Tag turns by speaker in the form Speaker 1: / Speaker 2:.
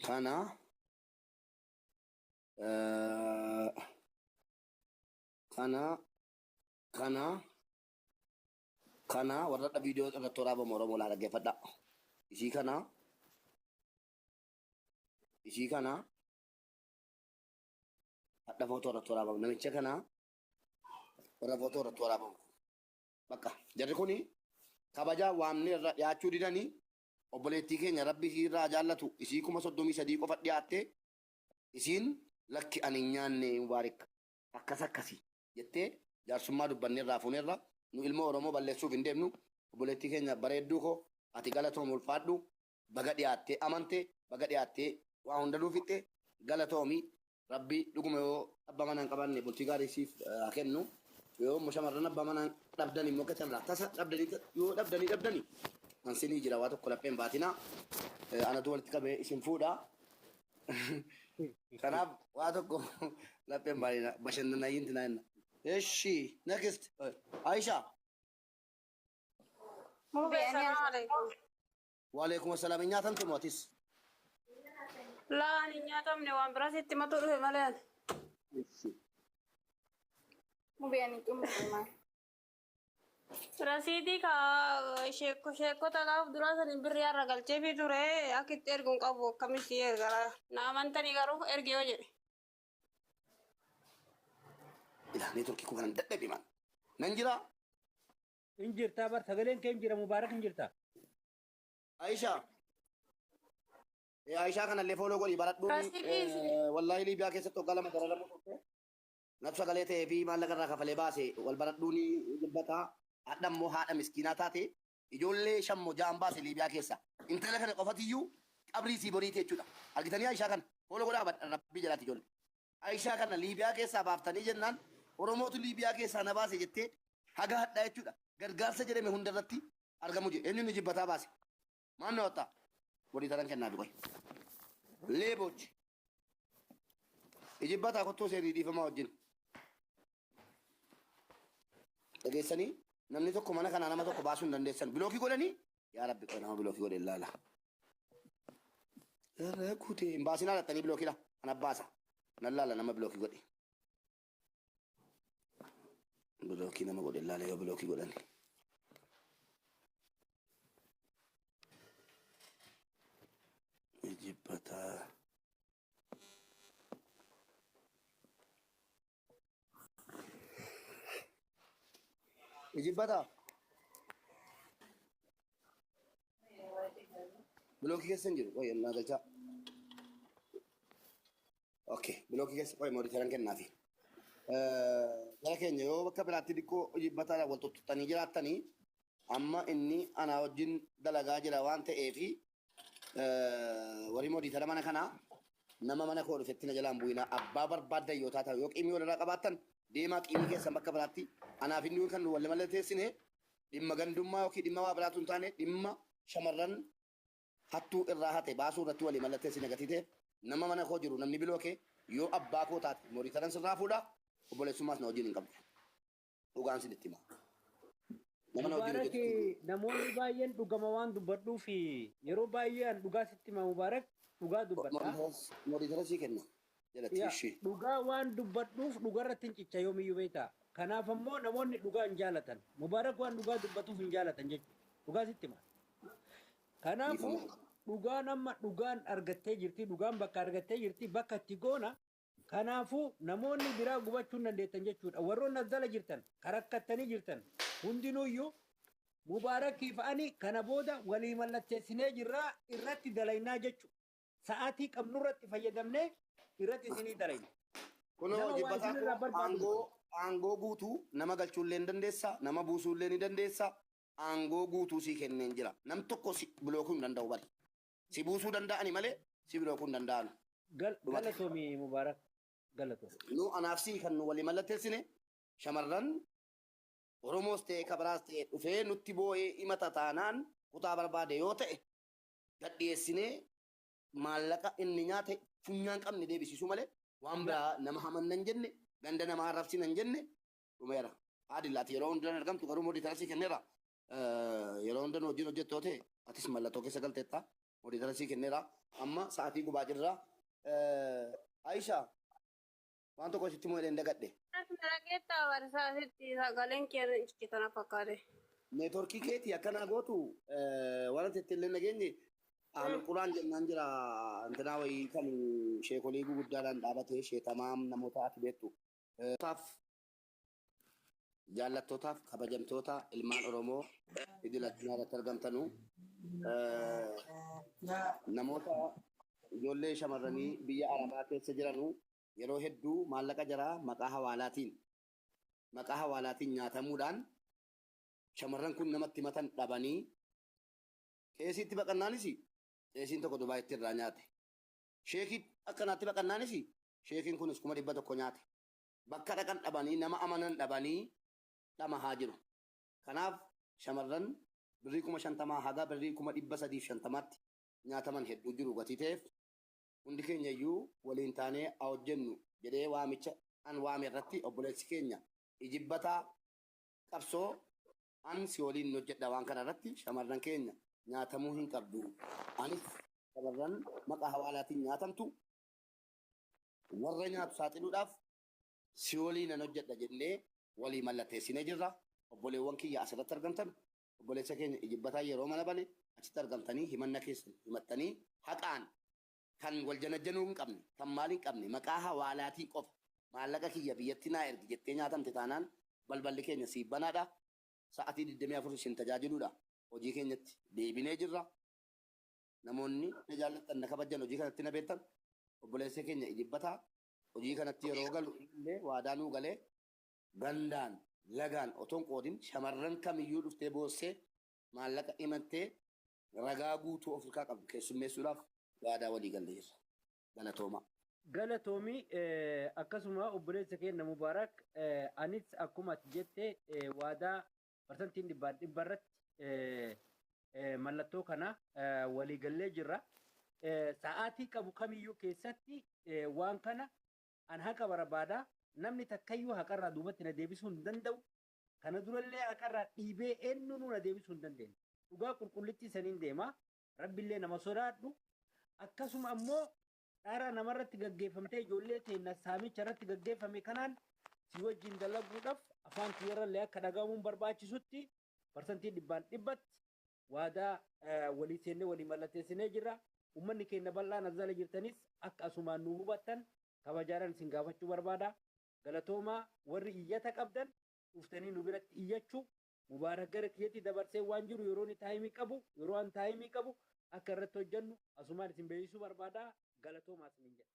Speaker 1: Kana kana kana kana warra dhadha viidiyoo irratti waraabamu Oromoo laa dhaggeeffadha. Isii kana isii kana hadha footoo irratti waraabamu namicha kana warra footoo irratti waraabamu. Bakka jarri kuni kabajaa waamne irra dhiyaachuu didanii obboleettii keenya rabbi isii irraa jaallatu isii 33,000 qofa dhiyaatte isiin lakki ani hin nyaanne Mubaarik akkas akkasi jettee jaarsummaa dubbanne irraa fuuneerra. Nu ilmoo Oromoo balleessuuf hin deemnu. Obboleettii keenya bareedduu koo, ati galatoomi, ulfaadhu. Baga dhiyaattee amante, baga dhiyaattee waa hunda nuu fixxe, galatoomi. Rabbi dhuguma yoo abba mana hin qabaanne bultii gaarii siif haa kennu. Yoo immoo shamarran abbaa mana dhabdan immoo akka carraa tasa dhabdanii yoo dhabdanii dhabdanii an sinii jira, waa tokko lapheen baatinaa. Anatu walitti qabee isin fuudha. Kanaaf waa tokko lapheen baatinaa, bashannanaa tinaa jenna. Eshi, next Aisha.
Speaker 2: Mube, salaam alaikum.
Speaker 1: Waalaikum assalaam. Hin nyaatamte moo atis?
Speaker 2: Laa, ani hin nyaatamne, waan biraa sitti matu dhufe malee ani.
Speaker 3: Mube, ani xumure maal?
Speaker 2: Rasiitii ka sheekko sheekkota gaaf duraa saniin birrii har'a galcheefii ture, akka itti ergu hin qabu, akkamitti erga na amantanii garuu ergi yoo jedhe.
Speaker 1: Ilaa, neetworkii koo kanan dadhabe maal? Nan jira.
Speaker 4: Hin jirtaa bar, sagaleen kee hin jira Mubaarak, hin jirtaa.
Speaker 1: Aisha. Aishaa kanallee follow godhi baradhuun.
Speaker 2: Rasiitii
Speaker 1: Wallaahi Liibiyaa keessatti waggaa 2 dararamuu turte. Natu sagalee ta'ee fi maallaqa irraa kafalee baase wal baradhuun dubbataa. Hadha immoo haadha miskiinaa taate ijoollee shammoo ja'an baase Liibiyaa keessa. Intala kana qofatiyyuu qabrii sii boriiti jechuudha. Argitanii Aishaa kana follow godhaa rabbii jalaati ijoollee. Aishaa kana Liibiyaa keessaa baaftanii jennaan Oromootu Liibiyaa keessaa na baase jettee haga hadhaa jechuudha. Gargaarsa jedhame hunda irratti argamu jedhe. Eenyuun jibbataa baase? Maal na wattaa? Walii taran kennaa fi qoy. Leebochi. Ijibbataa kottuu seenii dhiifamaa wajjin. Dhageessanii, namni tokko mana kanaa nama tokko baasuu hin dandeessan. Block godhanii yaa rabbi qoy, nama block godhe ilaala. Irra kutee hin baasinaa lattanii blockiidha. Ana baasa. Nan laala nama block godhe. Block nama godhe ilaala yoo block godhani. Ijibbataa. Ijibbataa. Block keessa hin jiru. Qoy, naa galchaa. Okay. Block keessa qoy, moderatoraan kennaafi. Gara keenya yoo bakka biraatti xiqqoo ijibbataa wal tuttuqxanii jiraattanii, amma inni anaa wajjin dalagaa jira waan ta'eefi, warri moderator mana kanaa nama mana koo dhufetti na jalaan bu'inaa. Abbaa barbaaddan yoo taatan, yoo qiimii walirraa qabaattan, deemaa qiimii keessan bakka biraatti. Anaaf inni kan nu wal mallatteessine dhimma gandummaa yookiin dhimma waa biraatu hin taane, dhimma shamarran hattuu irraa hate baasuu irratti walii mallatteessine gatii ta'eef, nama mana koo jiru namni block yoo abbaa koo taate moderatoran sirraa fuudha, obboleessummaas na wajjin hin qabdu. Dhugaan sinitti hima. Nama na wajjin
Speaker 4: Mubaarak,
Speaker 1: hojjetu.
Speaker 4: namoonni baay'een dhugama waan dubbadhuuf yeroo baay'ee an dhugaa sitti hima Mubaarak, dhugaa dubbadha.
Speaker 1: Moderator sii kenna. Jalatti
Speaker 4: Yaa,
Speaker 1: ishee.
Speaker 4: dhugaa waan dubbadhuuf dhugarratti hin cicha yoomiyyuu beektaa. Kanaaf ammoo namoonni dhugaa hin jaalatan. Mubaarak waan dhugaa dubbatuuf hin jaalatan jechuudha. Dhugaa sitti hima. Kanaafuu
Speaker 1: Dhiifama.
Speaker 4: dhugaan amma dhugaan argattee jirti, dhugaan bakka argattee jirti, bakka itti goona. Kanaafuu namoonni biraa gubachuu hin dandeettan jechuudha. Warroonni as jala jirtan, kan rakkattanii jirtan hundinuuyyuu, Mubaarakiif ani kana booda walii mallatteessinee jirraa, irratti dalaynaa jechuudha. Sa'aatii qabnurratti fayyadamnee irratti isinii dalayna.
Speaker 1: Kunoo
Speaker 4: Nama waa
Speaker 1: jibbataa
Speaker 4: isinirraa
Speaker 1: koo
Speaker 4: barbaadu
Speaker 1: aangoo aangoo guutuu nama galchuullee hin dandeessa, nama buusuullee ni dandeessa. Aangoo guutuu sii kenneen jira. Nam tokko si blockuu hin danda'u bari. Si buusuu danda'ani malee si blockuu hin danda'anu. Dhumate.
Speaker 4: Galatoomi Mubaarak, galatoomi.
Speaker 1: Nu anaaf sii kan nu walii mallatteessine shamarran Oromoos ta'e kabiraas ta'e dhufee nutti boo'ee himata taanaan, kutaa barbaade yoo ta'e gad dhiyeessinee maallaqa inni nyaate funyaan qabne deebisiisuu malee waan biraa nama hamanna hin jenne, ganda nama arrabsina hin jenne, dhumeera. Adil, ati yeroo hunda hin argamtu, garuu moderator sii kenneera. Yeroo hunda nu wajjin hojjettu yoo ta'e atis mallattoo keessa galteetta. Moderator sii kenneera. Amma sa'aatii gubaa jirra. Aisha, waan tokko sitti moo jedheen dagadhe.
Speaker 2: Dhageettaa barsaa sitti sagaleen kee ciccitana fakkaate.
Speaker 1: Networkii keetii akkanaa gootu waan ati itti illee nageenye Ahlul Quraan jennaan jira intinaa wayii kan sheekolii guguddaadhaan dhaabatee sheetamaam namoota ati beektu. Taaf jaallattootaaf kabajamtoota ilmaan Oromoo idil addunyaa irratti argamtanu, namoota ijoollee shamarranii biyya Arabaa keessa jiranu yeroo hedduu maallaqa jaraa maqaa hawaalaatiin nyaatamuudhaan shamarran kun namatti himatan dhabanii qeesiitti baqannaanis qeesiin tokko Dubaayitti irraa nyaate. Sheekii akkanaatti baqannaanis sheekiin kunis 100,000 nyaate. Bakka dhaqan dhabanii, nama amanan dhabanii dhamahaa jiru. Kanaaf shamarran birrii 50,000 haga birrii 350,000tti nyaataman hedduu jiru. Gatii ta'eef hundi keenya iyyuu waliin taanee haa hojjennu jedhee waamicha an waame irratti obboleessi keenya ijibbataa qabsoo an si waliin hojjedha. Waan kana irratti shamarran keenya nyaatamuu hin qabdu. Anis shamarran maqaa hawaalaatiin nyaatamtu warra nyaatu saaxiluudhaaf si waliin nan hojjedha jennee walii mallatteessinee jirra. Obboleewwan kiyya asirratti argamtan, obboleessa keenya ijibbataa yeroo mana bane achitti argamtanii himanna keessan himattanii haqaan kan wal janajjanuu hin qabne, kan maal hin qabne, maqaa hawaalaatii qofa maallaqa kiyya biyyatti naa ergi jettee nyaatamte taanaan balballi keenya siif banaadha. Sa'atii 24 isin tajaajiluudha. Hojii keenyatti deebinee jirra. Namoonni na jaallattan, na kabajjan, hojii kanatti na beektan, obboleessa keenya ijibbataa hojii kanatti yeroo galu illee waadaa nuu galee gandaan lagaan otoo hin qoodin shamarran kamiyyuu dhuftee boossee maallaqa himattee ragaa guutuu of harkaa qabdu keessummeessuudhaaf waadaa walii gallee jirra. Galatooma.
Speaker 4: Galatoomii. Akkasuma obboleessa keenya Mubaarak, anis akkuma ati jette waadaa parsantiin dhibbaan dhibba irratti mallattoo kana walii gallee jirra. Sa'aatii qabu kamiyyuu keessatti waan kana an haqa barbaada. Namni takkayyuu haqarraa duubatti na deebisuu hin danda'u. Kana durallee haqarraa dhiibee eenyuunuu na deebisuu hin dandeenye. Dhugaa qulqullittii saniin deema. Rabbillee nama sodaadhu. Akkasuma ammoo dharaa namarratti gaggeeffamtee ijoollee teenya saamicha irratti gaggeeffame kanaan si wajjin dalaguudhaaf afaan kiyyarrallee akka dhagahamuun barbaachisutti parsantii dhibbaan dhibbatti waadaa walii seennee walii mallatteessinee jirra. Uummanni keenya bal'aan as jala jirtanis akka asumaan nu hubattan kabajaadhaan isin gaafachuu barbaada. Galatoomaa. Warri iyyata qabdan dhuftanii nu biratti iyyachuu. Mubaarak gara kiyyatti dabarsee waan jiru yeroo inni timeii qabu, yeroo an timeii qabu akka irratti hojjennu asumaan isin beeksisuu barbaada. Galatoomaa isiniin jedha.